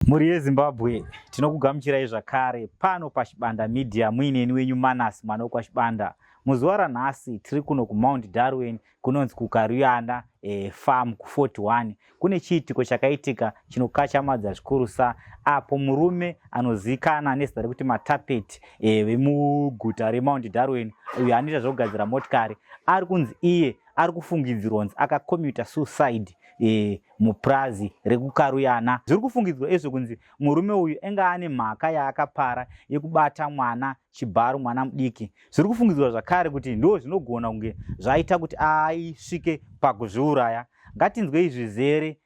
Mhuri yeZimbabwe, tinokugamuchirai zvakare pano paChibanda Media muineni wenyu Manas mwana wekwaChibanda. Muzuva ranhasi tiri kuno kuMount Darwin kunonzi kuKaruyana farm ku41. Kune chiitiko chakaitika chinokachamadza zvikurusa apo murume anozivikanwa nezita rekuti Matapeti vemuguta reMount Darwin, uyo anoita zvekugadzira motikari, ari kunzi iye ari kufungidzirwa kunzi akakomita suicide mupurazi rekuKaruyana. Zviri kufungidzirwa izvo kunzi murume uyu enga ane mhaka yaakapara yekubata mwana chibharo, mwana mudiki. Zviri kufungidzirwa zvakare kuti ndo zvinogona kunge zvaita kuti aisvike pakuzviuraya. Ngatinzwei zvizere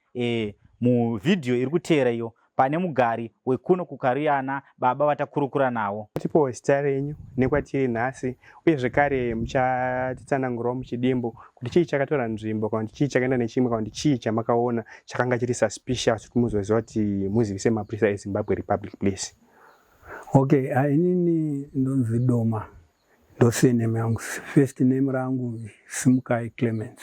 muvhidhiyo iri kuteera iyo pane mugari wekuno kuKaruyana, baba vatakurukura navo. Tipowo zita renyu nekwatiri nhasi, uye zvekare muchatitsanangurawo muchidimbu kuti chii chakatora nzvimbo, kana kuti chii chakaenda nechimwe, kana kuti chii chamakaona chakanga chiri suspicious kuti muzoziva kuti muzivise mapurisa eZimbabwe Republic Police. Okay, inini ndonzi Doma, ndo surname yangu. First name rangu Simukai Clemens.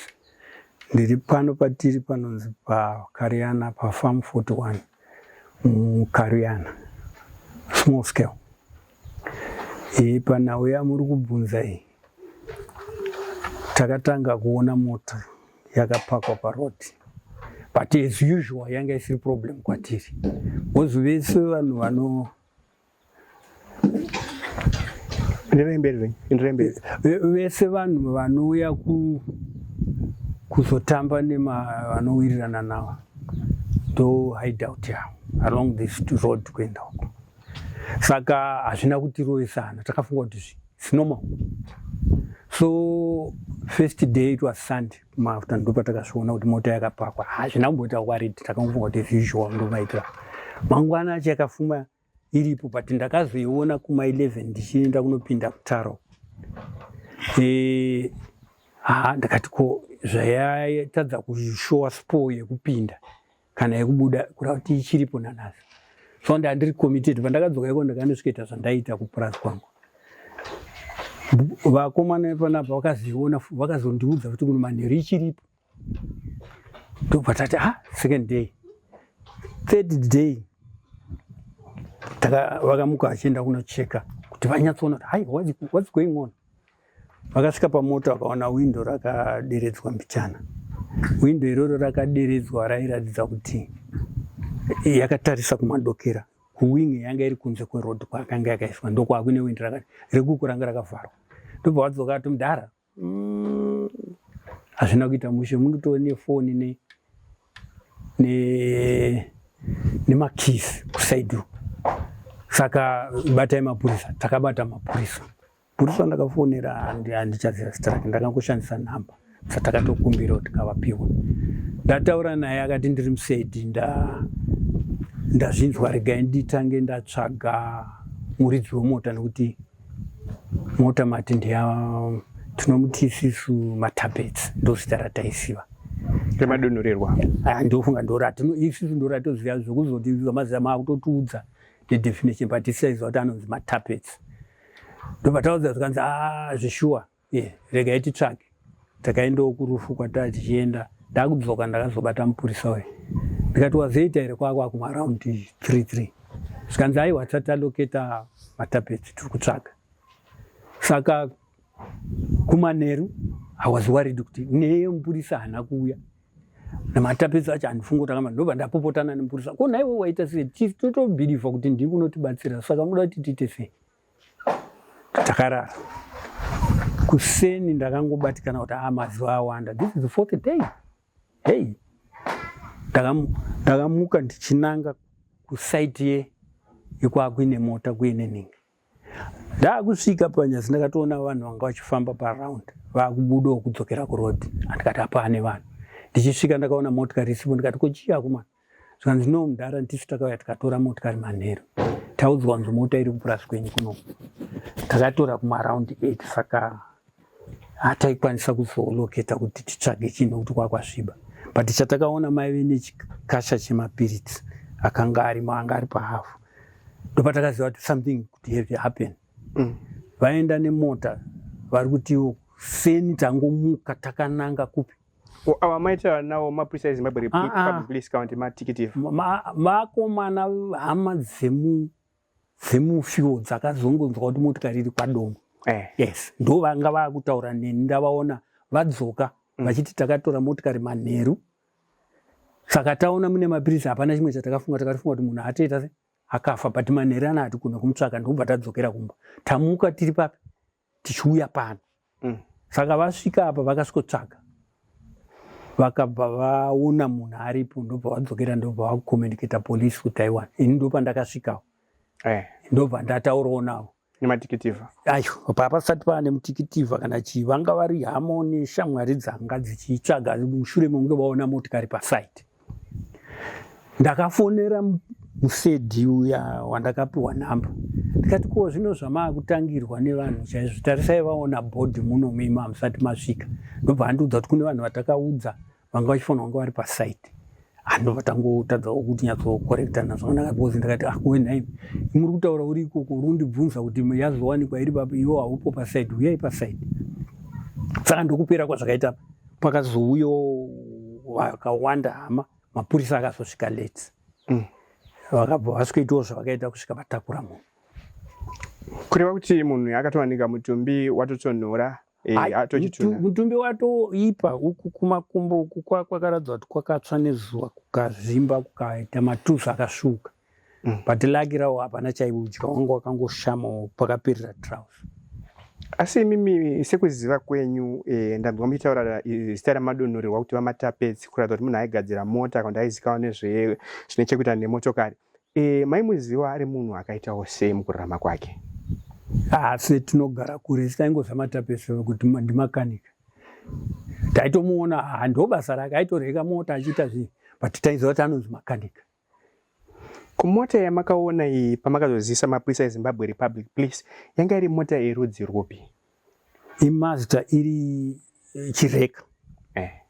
Ndiri pano patiri panonzi paKariana, pafarm 41 muKariana, small scale. Panhau yamuri kubvunza iyi, takatanga kuona mota yakapakwa paroad, but as usual yanga isiri problem kwatiri because vese vanhu vano Enderai mberi zvenyu, enderai mberi. Vese vanhu vanouya kuzotamba nema vanowirirana navo, ndo hideout yavo along this road kuenda uko. Saka hazvina kutirovesana, takafunga kuti it's normal. So first day, it was Sunday maafter, ndo patakazviona kuti mota yakapakwa. Hazvina kumboita worried, takangofunga kuti as usual ndomaitira. Mangwana acho yakafuma iripo, but ndakazoiona kuma 11 ndichienda kunopinda kutaro. Ha, ndakati ko zvayatadza kushowa spoor yekupinda kana yekubuda, kureva kuti ichiripo nanhasi. So ndandiri committed. Pandakadzoka iko ndakandosvikaita zvandaita kupurazi kwangu. Vakomana vepanapa vakaziona, vakazondiudza kuti kuno manheru ichiripo. Ndobva tati, ah, second day, third day vakamuka vachienda kunocheka kuti vanyatsoona kuti hai, what's going on. Vakasvika pamota vakaona windo rakaderedzwa mbichana. Windo iroro rakaderedzwa rairatidza kuti yakatarisa kumadokera, kuwing yanga iri kunze kweroad kwaakanga yakaiswa, ndokwakuine windo rakati rekuku ranga rakavharwa. Ndobva vadzoka ati, mudhara, hazvina kuita mushe, munotove nefoni ne nemakisi kusaidi uku, saka batai mapurisa. Takabata mapurisa. Purisa ndakafonera, handichaziva zita rake, ndakangoshandisa nhamba dzatakatokumbira kuti tikavapiwa. Ndataura naye akati, ndiri musedi, ndazvinzwa, regai nditange ndatsvaga muridzi wemota, nekuti mota mati ndeya tinomuti isisu Matapets, ndo zita rataisiva. Remadonhorerwa. Ah, ndofunga ndoratino isusu ndoratoziva. Zvokuzoti mazita maakutotiudza nedefinition, but tisaiziva kuti anonzi Matapets. Ndobva taudza zvikanzi, a zvishuwa, ye regai titsvake. Takaendawo kurufu kwataa tichienda. Ndakudzoka ndakazobata mupurisa uyu, ndikati, wazoita here kwakwa kumaround 33? Zvikanzi, aiwa, tisati taloketa Matapets, tiri kutsvaga. Saka kumanheru I was worried kuti neye mupurisa haana kuuya naMatapets acho. Handifungi kuti akamba. Ndobva ndapopotana nemupurisa, ko naiwe waita sei? Totobhilivha kuti ndii kunotibatsira, saka muda kuti tiite sei? Takarara. Kuseni ndakangobatikana kuti a mazuva awanda, this is the fourth day. Hey, ndakamuka ndichinanga kusaiti ye yekwakuine mota kuine ningi. Ndakusvika panyasi ndakatoona vanhu vanga vachifamba paround vakubudawo kudzokera kuroad. Andikati hapane vanhu. Ndichisvika ndakaona motikari isipo. Ndikati, ko chii akomana? Zvikanzi, no mudhara, ndisu takauya tikatora motikari manheru, taudzwa kunzi mota iri kupurasi kwenyu kuno, takatora kumaround 8, saka hataikwanisa kuzoloketa kuti titsvage chinhu nekuti kwakwasviba. But chatakaona maive nechikasha chemapiritsi akanga arimo, anga ari pahafu. Ndopatakaziva kuti something could have happen. Vaenda nemota vari kutiwo seni tangomuka takananga kupi? Ava maitaura nawo mapurisa eZimbabwe Ah, ah. Republic Police kana kuti matikitivha? Vakomana hama dzemufiwo dzakazongonzwa kuti motikari iri kwaDongo. Yes, ndo vanga vakutaura neni, ndavaona vadzoka vachiti takatora motikari manheru, saka taona mune mapirisi, hapana chimwe chatakafunga, takatofunga kuti munhu atoita se akafa, but manheru ana hatigone kumutsvaka, ndokubva tadzokera kumba, tamuka tiri papi tichiuya pano. Saka vasvika apa vakasvikotsvaga, vakabva vaona munhu aripo, ndobva vadzokera, ndobva vakucommunicata police kuti aiwana. Ini ndopandakasvikawo. Ndobva ndataurawo navo. Nematikitivha? Ayo, papasati paane mutikitivha kana chii, vanga vari hama neshamwari dzanga dzichitsvaga mushure mekunge vaona motikari pasite. Ndakafonera musedhi uya wandakapiwa nhamba, ndikati, ko zvino zvamaakutangirwa nevanhu chaizvo, tarisai vaona bhodhi muno muima hamusati masvika. Ndobva andiudza kuti kune vanhu vatakaudza vanga vachifanira kunge vari pasite. Andobva tangotadzawo kuti nyatsokorektana zvakanaka, because ndakati, ah, kuwe nhaimi, muri kutaura uri ikoko, uri kundibvunza kuti yazowanikwa iri papi, iwo haupo pasite, uyai pasite. Saka ndokupera kwazvakaita. Pakazouyawo vakawanda hama, mapurisa akazosvika late. Vakabva vasvikoitawo zvavakaita kusvika vatakura munhu. Kureva kuti munhu akatowanika mutumbi watotonhora? Ai, mutumbi watoipa uku kumakumbo uku kwakaratidza kuti kwakatsva nezuva, kukazvimba, kukaita matuzu akasvuka. But laki rawo hapana chaiudya, wanga wakangoshamawo pakaperera trouse. Asi imimi sekuziva kwenyu, ndanzwa muchitaura zita ramadonhorerwa kuti vaMatapetsi, kuratidza kuti munhu aigadzira mota kana kuti aizikanwa nezve zvine chekuita nemotokari. Maimuziva ari munhu akaitawo sei mukurarama kwake? Asi tinogara kure, taingoziva Matapetsi kuti ndimakanika, taitomuona, ndo basa rake, aitoreka mota achiita zvinhu, but taiziva kuti anonzi makanika. Kumota yamakaona iyi pamakazozivisa mapurisa eZimbabwe Republic Police, yanga iri mota yerudzi rwupi? IMazda iri chireka.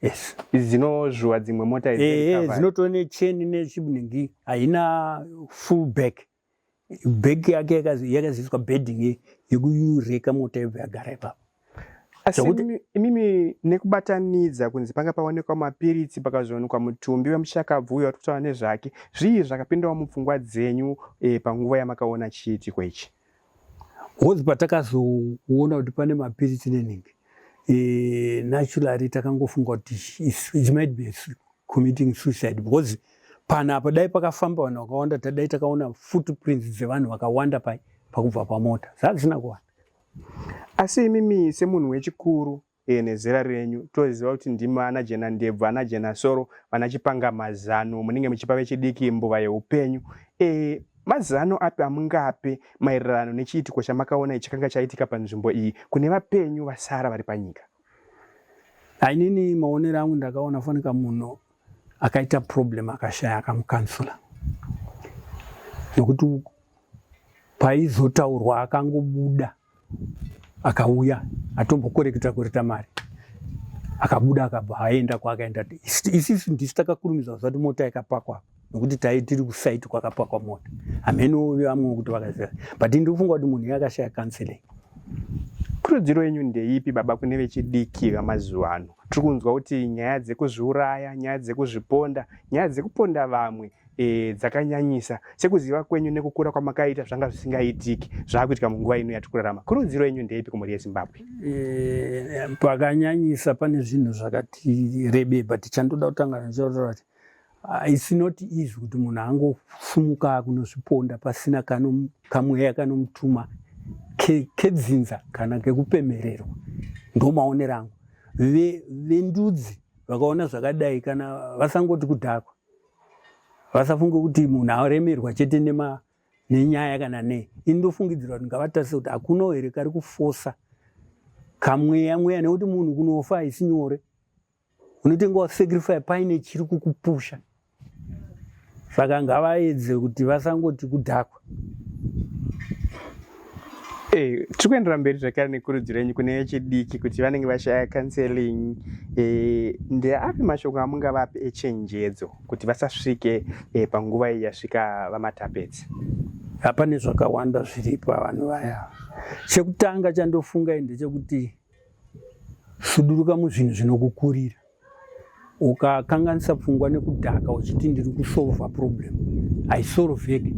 Yes. Idzi dzinozvuwa dzimwe mota idzi? Dzinotova necheni nechibingi, haina full back, back yake yakaziviswa bedding yekuyureka mota yobva yagara ipapo. Asi imimi nekubatanidza kunzi panga paonekwa mapiritsi, pakazowanikwa mutumbi wemushakabvu uyo wari kutaura nezvake, zvii zvakapindawo mupfungwa dzenyu panguva yamakaona chiitiko ichi? Hozi patakazoona kuti pane mapiritsi nenhingi, naturally takangofunga kuti it might be committing suicide, because panapa dai pakafamba vanhu vakawanda, tadai takaona footprints dzevanhu vakawanda pai pakubva pamota, zvazvisina kuwanda. Asi imimi semunhu wechikuru, nezera renyu, toziva kuti ndimi ana jena ndebvu, ana jena soro, vana chipanga mazano, munenge muchipa vechidiki mbuva yeupenyu, mazano api amungape maererano nechiitiko chamakaona chakanga chaitika panzvimbo iyi kune vapenyu vasara vari panyika? Ainini maonero angu, ndakaona fanika munhu akaita problem akashaya akamucounsela, nokuti paizotaurwa akangobuda akauya atombokoreketa kureta mari, akabuda akabva aenda kwaakaenda. Isisu ndisu takakurumidza kuziva kuti mota yakapakwa, nokuti tai tiri kusite kwakapakwa mota. Hameno vamwe kuti vakaziva, but ndinofunga kuti munhu yakashaya counseling. Kurudziro yenyu ndeipi, baba, kune vechidiki vamazuva ano? Tiri kunzwa kuti nyaya dzekuzviuraya, nyaya dzekuzviponda, nyaya dzekuponda vamwe dzakanyanyisa. Sekuziva kwenyu nekukura kwamakaita, zvanga zvisingaitiki, zvaakuitika munguva ino yatiri kurarama. Kurudziro yenyu ndeipi kumhuri yeZimbabwe? Pakanyanyisa, pane zvinhu zvakati rebe, but chandoda kutanga nacho kuti it's not easy kuti munhu angofumuka kunozviponda pasina kamweya kanomutuma kedzinza kana kekupemererwa. Ndo maonero angu. Vendudzi vakaona zvakadai, kana vasangoti kudhakwa, vasafunge kuti munhu aremerwa chete nenyaya kana nei. Ini ndofungidzira kuti ngavatarise kuti hakunawo here kari kufosa kamweya mweya, nekuti munhu kunofa haisi nyore, unotenga wasacrifice paine chiri kukupusha. Saka ngavaedze kuti vasangoti kudhakwa. Tiri kuendera mberi zvakare nekurudziro yenyu kune vechidiki kuti vanenge vashaya counseling. Ndeapi mashoko amungavape echenjedzo kuti vasasvike panguva iyi yasvika vaMatapetsi? Hapane zvakawanda zviripo vanhu vaya. Chekutanga chandofunga ndechekuti suduruka muzvinhu zvinokukurira. Ukakanganisa pfungwa nekudhaka uchiti ndiri kusolva problem, haisolveki.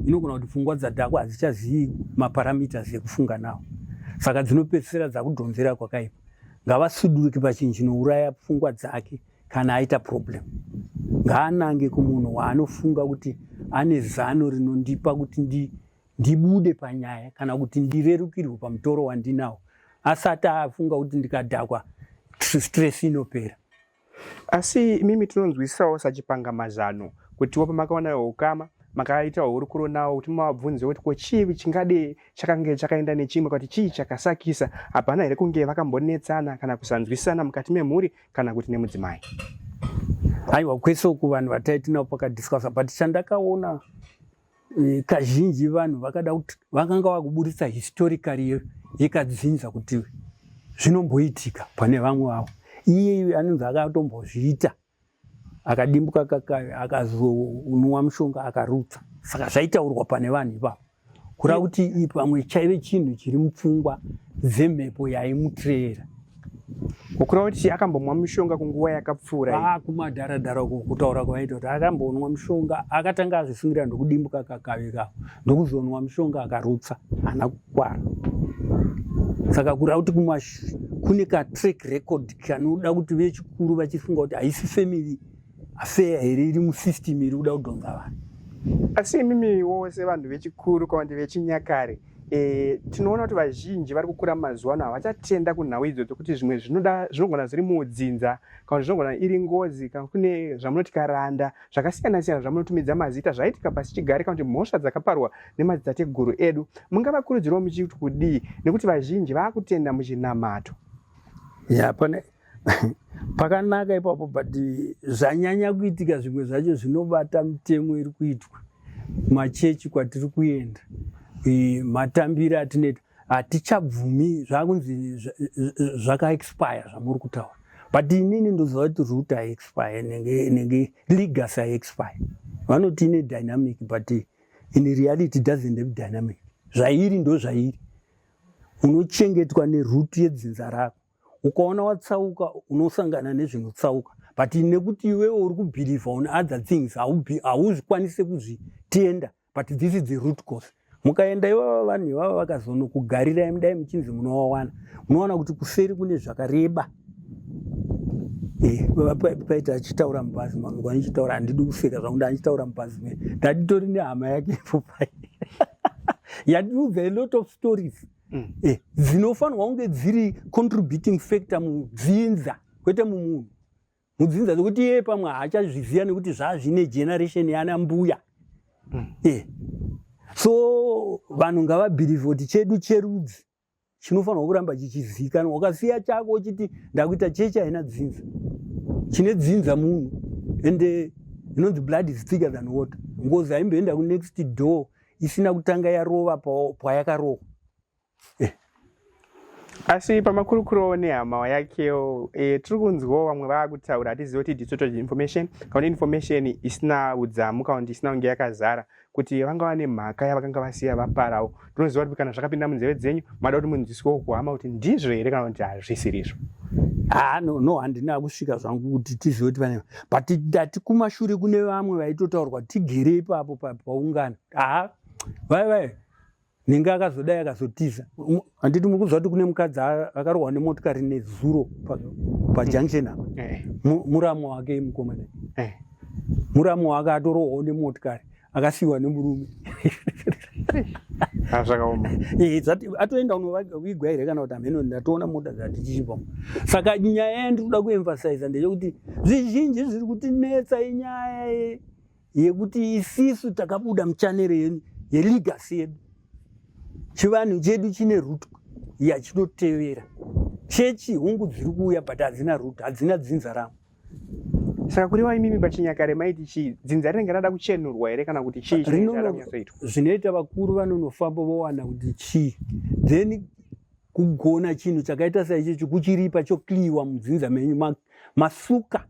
Inogona kuti pfungwa dzadhakwa hadzichazivi maparameters ekufunga nawo, saka dzinopedzisira dzakudhonzera kwakaipa. Ngavasuduruke pachinhu chinouraya pfungwa dzake. Kana aita problem, ngaanange kumunhu waanofunga kuti ane zano rinondipa kuti ndibude panyaya kana kuti ndirerukirwe pamutoro wandinawo, asati afunga kuti ndikadhakwa stress inopera. Asi imimi tinonzwisisawo sachipanga mazano kutiwo pamakaona ukama, makaita hurukuro nawo kuti mavabvunze kuti ko chii chingade chakange chakaenda nechimwe, kuti chii chakasakisa? Hapana here kunge vakambonetsana kana kusanzwisisana mukati memhuri kana kuti nemudzimai? Aiwa, kwese uku vanhu vataitinavo pakadiscussa, but chandakaona, kazhinji vanhu vakada kuti vakanga vakuburitsa historically yekadzinza kuti zvinomboitika pane vamwe vavo. Iye anonzi akatombozviita, akadimbuka kakave, akazonwa mushonga, akarutsa. Saka zvaitaurwa pane vanhu ipapo kureva kuti pamwe chaive chinhu chiri mupfungwa dzemhepo yaimuteera. Kureva kuti akambomwa mushonga kunguva yakapfuura? Ah, kumadharadhara uko kutaura kwavaita kuti akambonwa mushonga, akatanga azvisungira, ndokudimbuka kakave kako, ndokuzonwa mushonga, akarutsa, haana kukwara. Saka kureva kuti kune katrack record kanoda kuti vechikuru vachifunga kuti haisi family affair here iri musystem iri kuda kudhonza vanhu. Asi imimiwo sevanhu vechikuru kana kuti vechinyakare, tinoona kuti vazhinji vari kukura mazuva ano havachatenda kunhau idzodzo kuti zvimwe zvinoda zvinogona zviri mudzinza kana kuti zvinogona iri ngozi kana kune zvamunoti karanda zvakasiyana siyana zvamunotumidza mazita zvaitika pasi chigare kana kuti mhosva dzakaparwa nemadzitateguru edu. Mungavakurudzirawo muchiti kudii, nekuti vazhinji vaakutenda muchinamato? Ya, pane pakanaka ipapo, but zvanyanya kuitika zvimwe zvacho zvinobata mitemo iri kuitwa machechi kwatiri kuenda, matambiro atinoita hatichabvumi, zvakunzi zvakaexpire zvamuri kutaura. But inini ndoziva kuti root haiexpire, nenge legacy haiexpire. Vanoti ine dynamic, but in reality doesn't have dynamic. Zvairi ndo zvairi, unochengetwa neroot yedzinza rako. Ukaona watsauka, unosangana nezvinotsauka, but nekuti iwewe uri kubelieve on other things, hauzvikwanisi kuzvitenda. But this is the root cause. Mukaenda ivava vanhu ivava vakazonokugarirai, mudai muchinzi munovawana, munowana kuti kuseri kune zvakareba. Paita achitaura mubhazi mangu, anichitaura, handidi kuseka zvangu, ndaachitaura mubhazi me ndatitori nehama yake ipo pai yatiudza a lot of stories dzinofanirwa kunge dziri contributing factor mudzinza, kwete mumunhu, mudzinza, nekuti iye pamwe haachazviziva nekuti zvazvine generation yana mbuya. So vanhu ngavabelieve kuti chedu cherudzi chinofanirwa kuramba chichizikanwa. Ukasiya chako uchiti ndakuita chechi haina dzinza, chine dzinza munhu. Ende inonzi blood is thicker than water. Ngozi haimboenda kunext door isina kutanga yarova payakarohwa. Asi pamakurukuro nehama yakewo, tiri kunzwawo vamwe vaakutaura, hatizivi kuti distorted information kana information isina udzamu kana kuti isina kunge yakazara, kuti vanga vane mhaka yavakanga vasiya vaparawo. Ndinoziva kuti kana zvakapinda munzeve dzenyu, mada kuti munzwiswewo kuhama kuti ndizvo here kana kuti hazvisirizvo. Ah, no, handina kusvika zvangu kuti tizive kuti vane, but ndati kumashure kune vamwe vaitotaurwa tigere ipapo paungana. Ha, vai vai ninge akazodai akazotiza. Handiti muri kuziva kuti kune mukadzi akarohwa nemotikari nezuro pajunction apa? Muramu wake mukomana, muramu wake atorohwawo nemotikari, akasiyiwa nemurume. Ah, zvakaoma. Atoenda unovigwa here kana kuti hameno, ndatoona mota dzatichichipa. Saka nyaya yandiri kuda kuemphasiza ndeyekuti zvizhinji zviri kutinetsa inyaya yekuti isisu takabuda muchannel yelegacy yedu. Chivanhu chedu chine root yachinotevera. Chechi hungu dziri kuuya, but hadzina root, hadzina dzinza ramo. Saka kureva imimi pachinyakare maiti chii? Dzinza rinenge rada kuchenurwa here kana kuti chii chinenge chada kunyatsoitwa? Zvinoita vakuru vanonofamba vowana kuti chii, then kugona chinhu chakaita saichocho kuchiripa chokliwa mudzinza menyu, masuka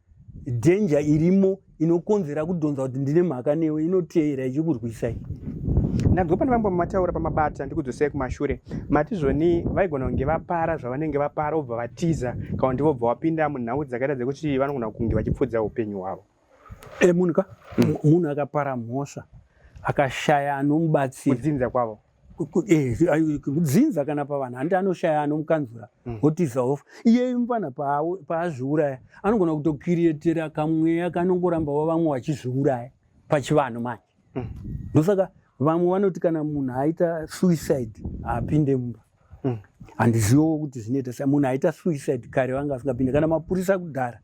dhenja irimo inokonzera kudhonza kuti ndine mhaka newe, inoteera ichikurwisai. Ndanzwa pane vamwe mataura pamabata, ndikudzosai kumashure. Mati zvoni vaigona kunge vapara zvavanenge vapara, vobva vatiza, kana kuti vobva vapinda munhau dzakaita dzekuti vanogona kunge vachipfuudza upenyu hwavo. Munhu ka munhu akapara mhosva akashaya anomubatsira. Kudzinza kwavo. Kudzinza kana pavanhu, handi anoshaya anomukanzura, otiza ofa. Iye mufana paazviuraya anogona kutocreatera kamweya kanongoramba vamwe vachizviuraya pachivanhu manje. Ndosaka vamwe vanoti kana munhu aita suicide haapinde mumba. Handiziviwo kuti zvinoita sei. Munhu aita suicide kare vanga asingapinde, kana mapurisa kudhara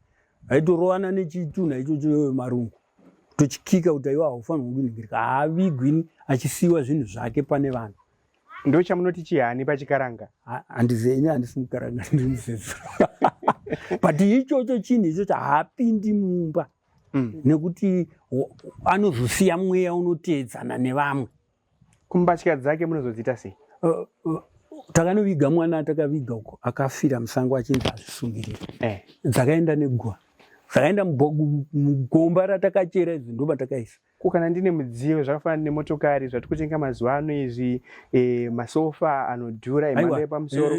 aitorovana nechitunha ichocho, marungu, tochikika kuti aiwa, haufanirwi kuningirika, haavigwi achisiyiwa zvinhu zvake pane vanhu. Ndo chamunoti chihani pachikaranga? Handizivi ini, handisi mukaranga, ndiri muzezo, but ichocho chinhu ichocho haapindi mumba nekuti anozosiya mweya unoteedzana nevamwe. Kumbatya dzake munozodziita sei? Takanoviga mwana, takaviga uko akafira musango achinzi azvisungirira. Dzakaenda neguva, dzakaenda mugomba ratakachera izvi, ndo matakaisa. Ko kana ndine mudziyo zvakafanana nemotokari zvatiri kutenga mazuva ano izvi, masofa anodhura emhando yepamusoro,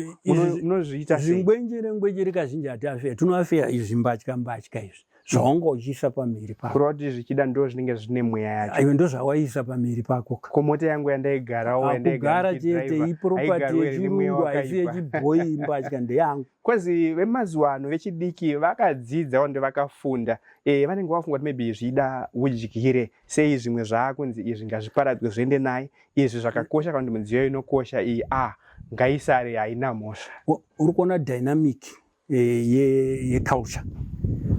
munozviita sei? Zvingwenjere ngwenjere kazhinji hatiafeya, tinoafeya izvi mbatya mbatya izvi zvaunga uchiisa pamhiri pako. Kureva kuti zvichida ndo zvinenge zvine mweya yacho? Aiwa, ndo zvawaisa pamhiri pako. Ko mota yangu yandaigarawo? Kugara chete, iproperty yechirungu, haisi yechibhoyi. Mbatya ndeyangu. Kwazi vemazuva ano vechidiki vakadzidza wande vakafunda, vanenge vafunga kuti maybe zvida udyire sei, zvimwe zvaakunzi izvi ngazviparadzwe zviende naye, izvi zvakakosha, kana kuti midziyo inokosha iyi a ngaisare, haina mhosva. Uri kuona dynamic yeculture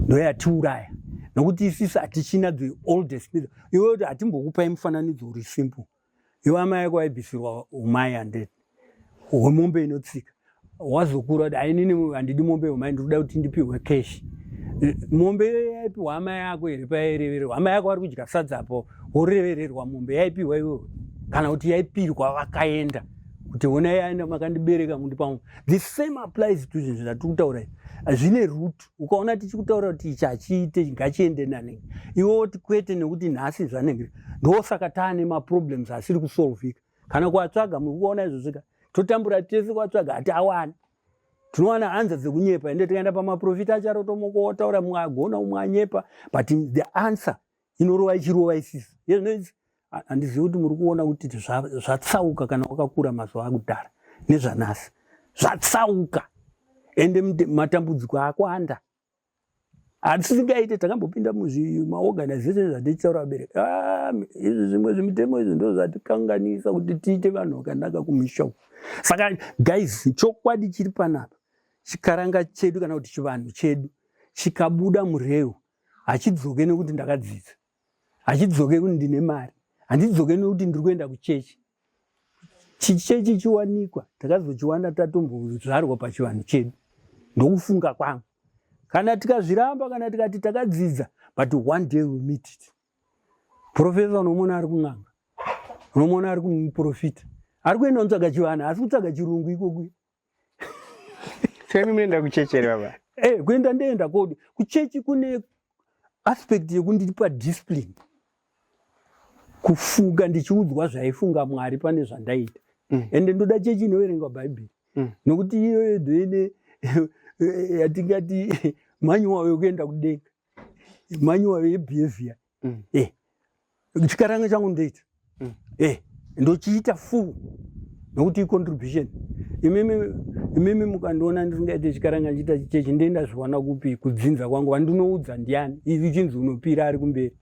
ndo yatiuraya, nokuti isusu hatichina the oldest. Iwe kuti hatimbokupai mufananidzo uri simple. Iwe amai yako waibvisirwa umai, handeti, hwemombe inotsika. Wazokura kuti ainini handidi mombe umai, ndikuda kuti ndipihwe cash. Mombe iyoyo yaipiwa amai ako here payairevererwa? Amai ako ari kudya sadzapo, worevererwa mombe, yaipiwa iwewe kana kuti yaipirwa vakaenda kuti honai yaenda makandibereka mundipa? The same applies to zvinhu zvatiri kutaura izvi, zvine root. Ukaona tichikutaura kuti ichi hachiite, ngachiende nanenge, iwe woti kwete nekuti nhasi zvanenge. Ndosaka taane maproblems asiri kusolvika kana kuatsvaga. Muri kuona izvozvika, totambura tese kuatsvaga, hati awani. Tinowana answer dzekunyepa, ende tikaenda pamaprofita acharotomoko wotaura, mumwe agona, umwe anyepa, but the answer inorova ichirova isisi yezvinoidzi. Handizivi kuti muri kuona kuti zvatsauka kana wakakura mazuva akudhara nezvanhasi zvatsauka, ende matambudziko akwanda hatisingaite. Takambopinda muzvimaorganization zvatichitaura vabereki. Ah, izvi zvimwe zvimitemo izvi ndo zvatikanganisa kuti tiite vanhu vakanaka kumisha uku. Saka guys, chokwadi chiri panapa, chikaranga chedu kana kuti chivanhu chedu chikabuda mureu hachidzoke nekuti ndakadzidza, hachidzoke kuti ndine mari, handidzoke nekuti ndiri kuenda kuchechi. Chichechi chiwanikwa takazochiwana tatombozvarwa pachivanhu chedu, ndokufunga kwangu. Kana tikazviramba, kana tikati takadzidza, but one day we meet it. Profesa unomuona ari kun'anga, unomuona ari kumuprofita, ari kuenda kutsvaga chivanhu, asi kutsvaga chirungu ikokuya. Saka imi munoenda kuchechi here, baba? Kuenda ndoenda kodi kuchechi, kune aspect yekundipa discipline, kufunga ndichiudzwa zvaifunga Mwari pane zvandaita. Ende ndoda chechi inoverengwa Bhaibheri, nokuti iyoyo ndoine yatingati manual yokuenda kudenga, manual yebehavior. Chikaranga changu ndoita, ndochiita full nokuti icontribution. Imimi mukandiona ndisingaite chikaranga, ndichiita chichechi, ndoenda zviwana kupi? Kudzinza kwangu vandinoudza ndiani? Ivi chinzi unopira ari kumberi.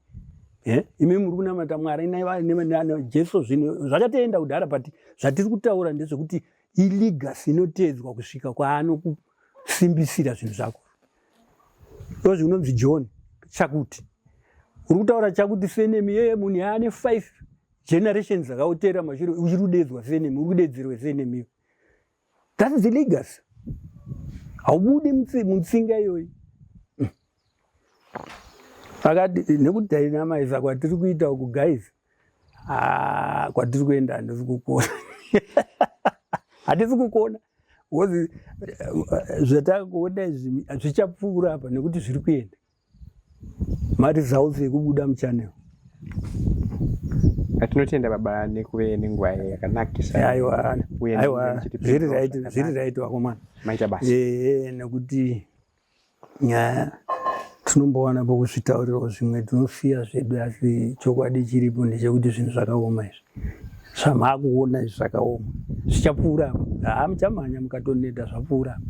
Imi muri kunamata Mwari Jesu, zvino zvakatoenda kudhara, but zvatiri kutaura ndezvekuti ilegacy inoteedzwa kusvika kwaanokusimbisira zvinhu zvako. Ndo zvinonzi John chakuti uri kutaura chakuti surname yeye munhu yaane five generations dzakautera mashure, uchiri kudedzwa surname, uri kudedzerwe surname iyo. That's the legacy, haubudi mutsinga iyoyi. Akati nekudynamiza kwatiri kuita uku, guys, ah, kwatiri kuenda handisi kukona, hatisi kukona, because zvatakuona izvi zvichapfuura apa nekuti zviri kuenda. Maresults ekubuda muchannel. Tinotenda baba nekuve nenguva yakanakisa. Aiwa, Uye aiwa, muchitipindurawo zviri right, zvakanaka. Zviri right vakomana. Maita basa. Ehe, nekuti nyaya tinombowana pokuzvitaurirawo, zvimwe tinosiya zvedu, asi chokwadi chiripo ndechekuti zvinhu zvakaoma izvi zvamakuona izvi zvakaoma, zvichapfuura apa. Haa, muchamhanya mukatoneta, zvapfuura apa.